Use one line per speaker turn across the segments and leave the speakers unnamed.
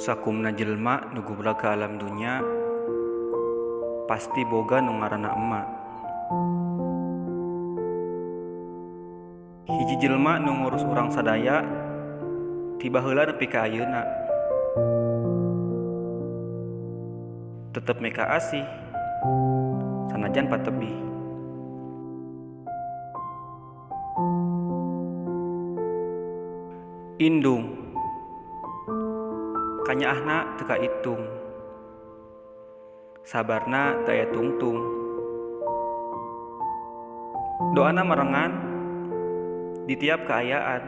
Sakumna jelma nu gubrak ka alam dunya pasti boga nu ngaranna emak. Hiji jelma nu ngurus urang sadaya ti baheula nepi ka ayeuna. Tetep meka asih sanajan patebih. Indung kanyaahna teu kaitung, sabarna teu aya tungtung, doana merengan di tiap kaayaan,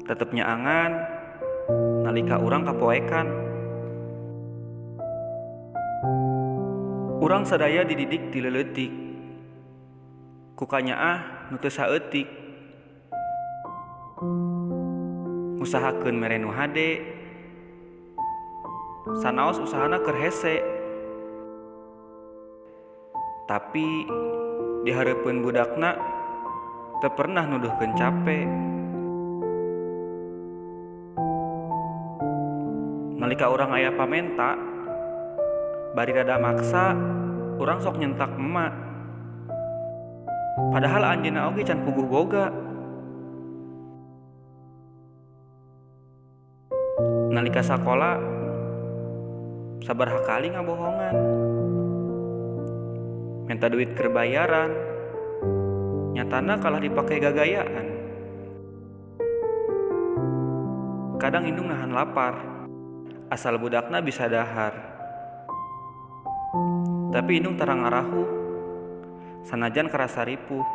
tetep nyaangan nalika urang kapoekan. Urang sadaya dididik ti leuletik ku kanyaah nu teu saeutik, ngusahakeun mere nu hade, sanaos usahana keur hese, tapi di hareupeun budakna teu pernah nuduhkeun cape. Nalika urang aya pamenta bari rada maksa, urang sok nyentak emak, padahal anjeunna oge can puguh boga. Nalika sakola sabaraha kali ngabohongan, minta duit keur bayaran, nyatana kalah dipake gagayaan. Kadang indung nahan lapar, asal budakna bisa dahar. Tapi indung tara ngarahuh, sanajan karasa ripuh.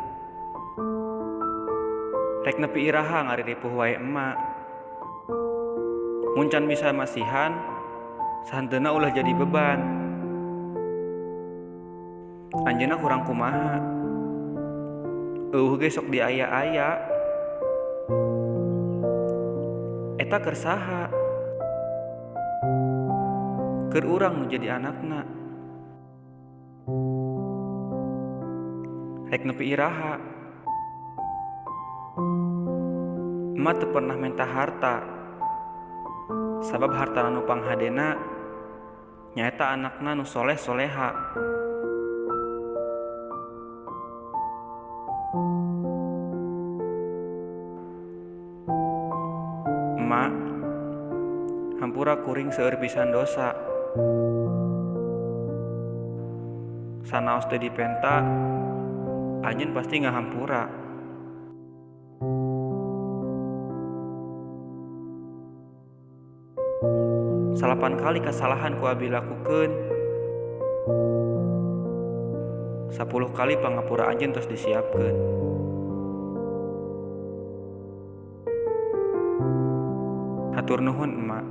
Rek nepi iraha ngariripuh wae emak. Mun can bisa masihan, sahanteuna ulah jadi beban. Anjeunna kurang kumaha, eueuh ge sok diaya-aya. Eta keur saha? Keur urang nu jadi anakna. Rek nepi iraha? Emak teu pernah menta harta, sabab hartana nu panghadena nyaeta anakna nu soleh soleha. Emak, hampura kuring seueur pisan dosa. Sanaos teu dipenta, anjeun pasti ngahampura. Salapan kali kesalahan ku abi lakukeun, 10 kali pangapura anjeun tos disiapkeun. Hatur nuhun emak.